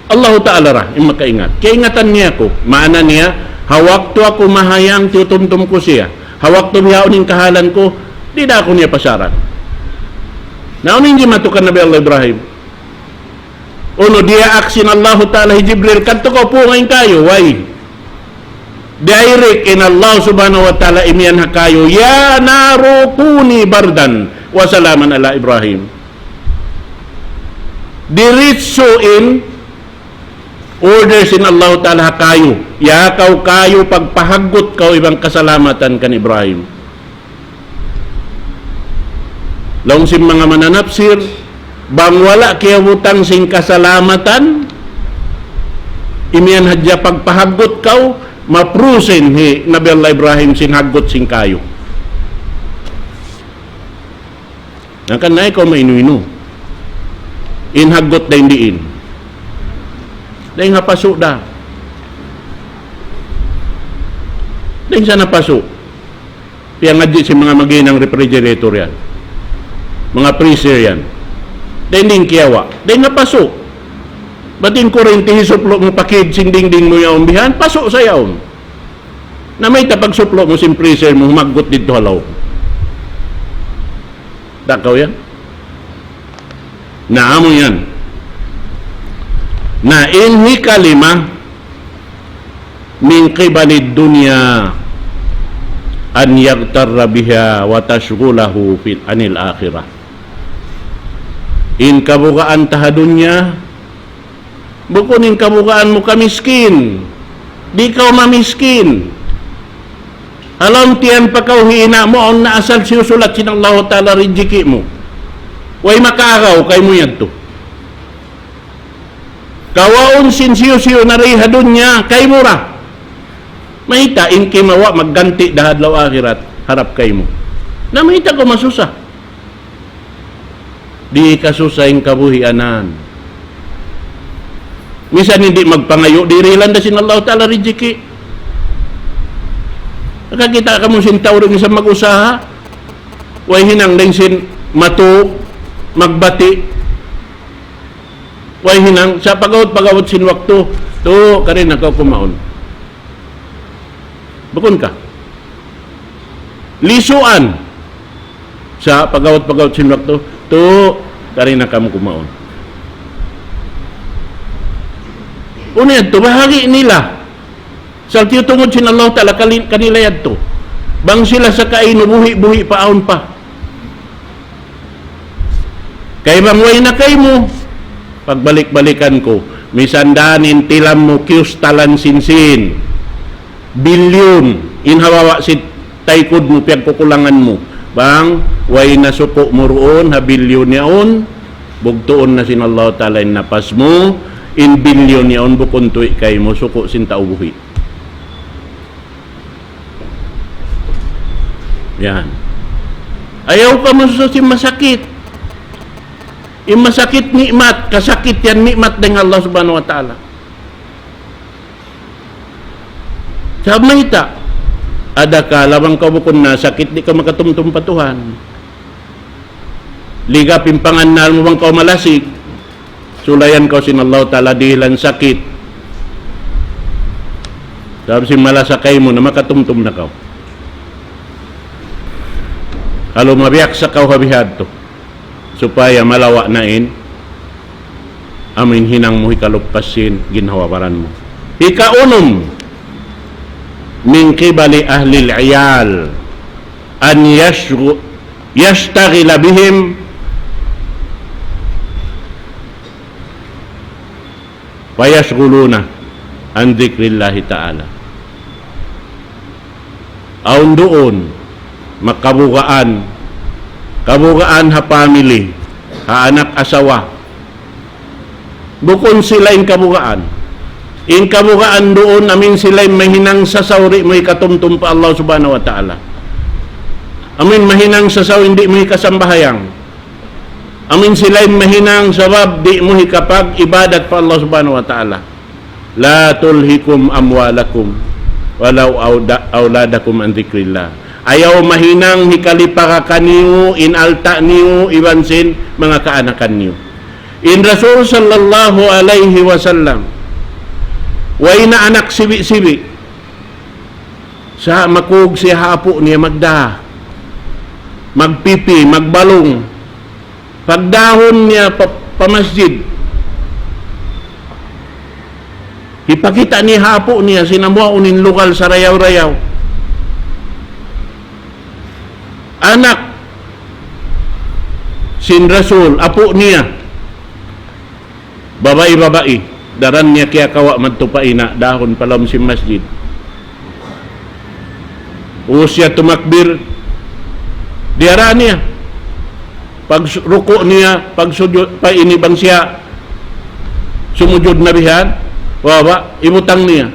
Allahu Ta'ala ra in makaingat." Kaingatan niya aku. Maana niya, ha waktu aku mahayang, tiyutumtum ku siya. Ha waktu bihaun in kahalan ku, di' da aku niya pasaran. Na unu in jimatu kan Nabi Allah Ibrahim? Unu, diyaak sin Allahu Ta'ala hi Jibril, "Kadtu kaw, punga in kayu," way. Direct in Allah Subhanahu wa Ta'ala imiyan ha kayu, "يا نار كوني بردا وسلاما على إبراهيم." Diritsu in order sin Allah Ta'ala ha kayu. "Ya kaw kayu, pagpahaggut kaw iban kasalamatan kan Ibrahim." Laung sin manga mananapsir, bang wala' kiyabutang sin kasalamatan, Imiyan hadja pagpahaggut kaw, maprusin hi Nabi Allah Ibrahim sin haggut sin kayu. Hangkan na ikaw mainu-inu. In haggut dayn diin. Dayn ha pasu' da. Dayn sa na pasu'. Piyangadji' sin manga maghinang refrigerator yan. Manga freezer yan. Dayn diin kiyawa'. Dayn ha pasu'. Bat in kurinti hisuplu' mu pa kid sin dingding mu yaun bihan, pasu' sa yaun. Na mayta' pagsuplu' mu sin freezer mu, humaggut didtu ha lawm. Takaw yan. Na amu yan. Na in hikalima, من قبل الدنيا أن يغتر بها وتشغله في، عن الآخرة. In kabugaan ta ha dunya, bukun in kabugaan mu kamiskin. Di' kaw mamiskin. Ha lawm tiyan pa kaw hi ina' mu, awn na asal siyusulat sin Allahu Ta'ala rijiki' mu. Way makaagaw kaymu yadtu. Kawaun sin siyu-siyu na ri ha dunya, kaymu ra. Mayta' in kimawa' magganti' da ha adlaw akhirat, harap kaymu. Na mayta' kaw masusa? Di' kasusa in kabuhianan. Misan in di' magpangayu', dihilan da sin Allahu Ta'ala rijiki'. Nakakita' kamu sin tau ri misan mag-usaha, way hinang dayn sin matug, magbati'. Way hinang, sa' pagawt-pagawt sin waktu, tu, kari na kaw kumaun. Bukun ka? Lisuan. Sa' pagawt-pagawt sin waktu, tu, kari na kamu kumaun. Unu yadtu, bahagi' nila. Sa' tiyutungud sin Allah Ta'ala kali-, kanila yadtu. Bang sila sakainu buhi'-buhi' pa awn pa. Kay bang way na kaymu, pagbalik-balikan ku. Misan da in tilam mu kiyustalan sin sin. Bilyun. In ha baba' sin taykud mu, piyagkukulangan mu. Bang, way na suku' mu duun, ha bilyun yaun, bugtuun na sin Allah Ta'ala in napas mu, in bilyun yaun bukun tuwi' kaymu, suku' sin tau buhi'. Yan. Ayaw kamu masusa sin masakit. In masakit ni'mat, kasakit yan ni'mat dayn Allah Subhanahu wa Ta'ala. Sabab mayta', adakala bang kaw bukun nasakit, di' kaw makatumtum pa Tuhan. Ligap in pangannal mu bang kaw malasig, sulayan kaw sin Allah Ta'ala dihilan sakit. Sabab sin malasa kaymu na makatumtum na kaw. Kalu mabiyaksa kaw ha bihadtu. Supaya malawa' na in amu in hinang mu hikaluppas sin ginhawa-baran mu. Hikaunum, من قبل أهل العيال أن يشغ-، يشتغل بهم فيشغلون عن ذكر الله تعالى. Awn duun, makabugaan, kabugaan ha family, ha anak asawa. Bukun sila in kabugaan. In kabugaan duun, amin sila in mahinang sasaw di' mu hikatumtum pa Allah Subhanahu wa Ta'ala. Amin mahinang sasaw in di' mu hikasambahayang. Amin sila in mahinang sabab di' mu hikapag-ibadat pa Allah Subhanahu wa Ta'ala. لا تلهكم أموالكم ولا أود-، أولادكم عن ذكر الله. Ayaw mahinang hikalipara kaniyu in alta' niyu iban sin manga kaanakan niyu. In Rasul sallallahu alayhi wasallam, way na anak sibi'-sibi'. Sa' makug siya ha apu' niya magdā, magpipi, magbalung. Pagdahun niya pa, pa masjid, hipakita' niya ha apu' niya, sin amu yaun in lugal sarayaw-rayaw. Anak sin Rasul, apu' niya. Babai-babai, daran niya kiyakawa' madtu pa ina', dahun pa lawm sin masjid. Ubus siya tumakbir, diyara niya. Pag su-, ruku' niya, pag sujud, pa ini bang siya sumujud na bihan, Wa, wa, ibutang niya.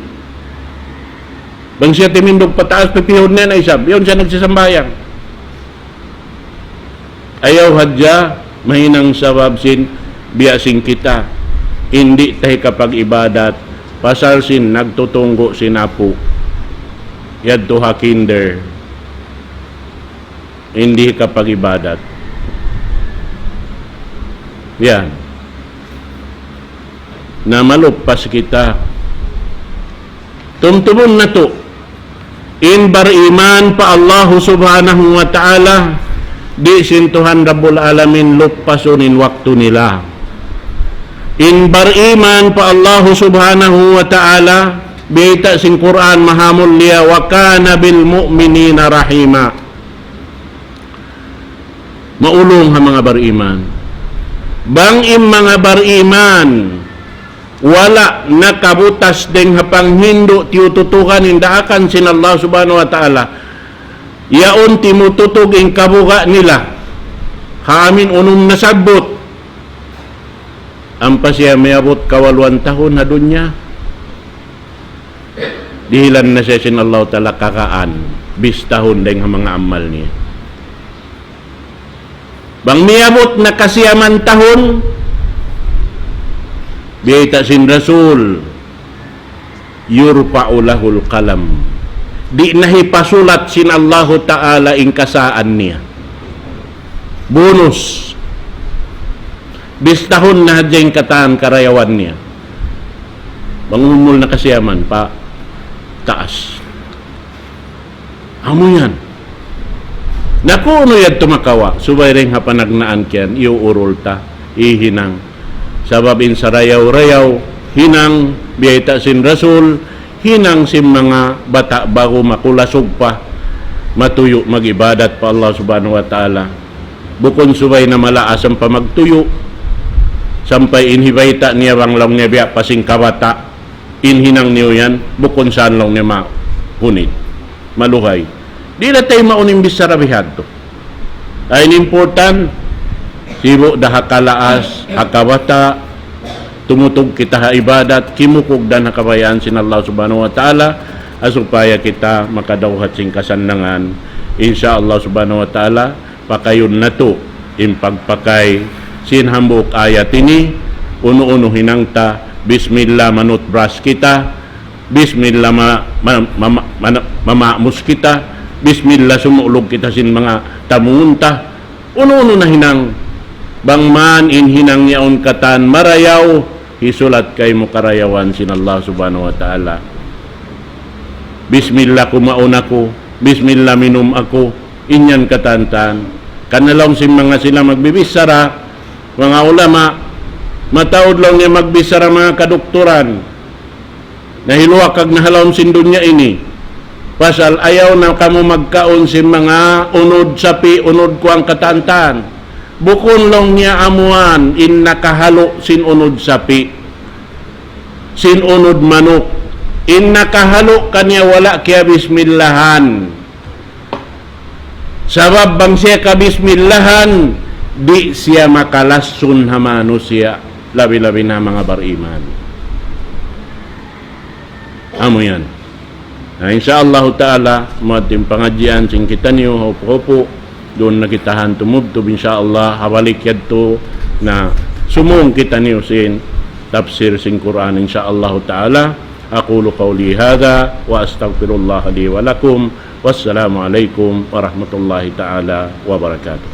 Bang siya timindug pataas, pipihun niya na isab. Yaun siya nagsisambahayang. Ayaw hadja mahinang sabab sin biya' sin kita. Di' ta hikapag-ibadat. Pasal sin nagtutunggu' sin apu' yadtu ha kinder. Di' hikapag-ibadat. Yan. Na maluppas kita. Tumtumun natu'. In bariman pa Allahu Subhanahu wa Ta'ala, di' sin Tuhan Rabbul Alamin luppasun in waktu nila. In bariman pa Allahu Subhanahu wa Ta'ala, bayta' sin Qur'an Mahamulliya, وكان بالمؤمنين رحيما. Maulung ha manga bariman. Bang in manga bariman, wala' nakabutas dayng ha panghindu' tiyututukan in daakan sin Allah Subhanahu wa Ta'ala. Yaun timututug in kabuga' nila. Ha amin unum nasabbut. Ampa siya miyabut kawaluan tahun ha dunya. Dihilan na siya sin Allah Ta'ala kakaan, bistahun dayng ha manga amal niya. Bang miyabut na kasiyaman tahun, bayta' sin Rasul, يرفع له القلم. Di' na hipasulat sin Allahu Ta'ala in kasaan niya. Bonus. Bistahun na hadja in katan karayawan niya. Bang umul na kasiyaman, pa taas. Amu yan. Na kunu' yadtu makawa', subay dayng ha panagnaan kiyan, iyuurul ta, hihinang. Sabab in sarayaw-rayaw, hinang, bayta' sin Rasul, hinang sin manga bata' ba'gu makulasug pa, matuyu' mag-ibadat pa Allah Subhanahu wa Ta'ala. Bukun subay na malaas ampa magtuyu', sampay in hibayta' niya bang laung niya biya' pa sin kabata'. In hinang niyu yan, bukun sa' laung niya mahunit, maluhay. Di' da tay mawn in bichara bihadtu. Ay, in important, sibu' da ha kalaas, ha kabata', tumutug kita ha ibadat, kimukug da ha kabayaan sin Allah Subhanahu wa Ta'ala, ha supaya kita makadawhat sin kasannangan. Insya Allah Subhanahu wa Ta'ala, pakayun natu' in pagpakay sin hambuuk ayat ini, unu-unu hinang ta, bismillah manutbrush kita, bismillah ma-, ma-, ma-, ma-, ma-, mamamus kita, bismillah sumu'lug kita sin manga tamungun ta, unu-unu na hinang, bang man in hinang yaun katan marayaw, hisulat kaymu karayawan sin Allah Subhanahu wa Ta'ala. Bismillah kumaun aku, bismillah minum aku, in yan katan-katan. Karna' laung sin manga sila magbibichara, manga ulama, mataud laung niya magbichara manga kadukturan. Nahiluwakag na ha lawm sin dunya ini. Pasal ayaw na kamu magkaun sin manga unud sapi', unud kuwang katan-katan. Bukun laung niya amuan in nakahalu' sin unud sapi', sin unud manuk. In nakahalu' kaniya wala' kiyabismillahan. Sabab bang siya kabismillahan, di' siya makalassun ha manusiya', labi-labi na manga bariman. Amu yan. Na, insya Allahu Ta'ala, muatin pangadjian sin kitaniyu, hupu-hupu, duun na kita han tumubtub, insya Allah, ha balik yadtu na sumung kitaniyu sin tafsir sin Qur'an, insya Allahu Ta'ala. أقول قولي هذا وأستغفر الله لي ولكم. والسلام عليكم ورحمة الله تعالى وبركاته.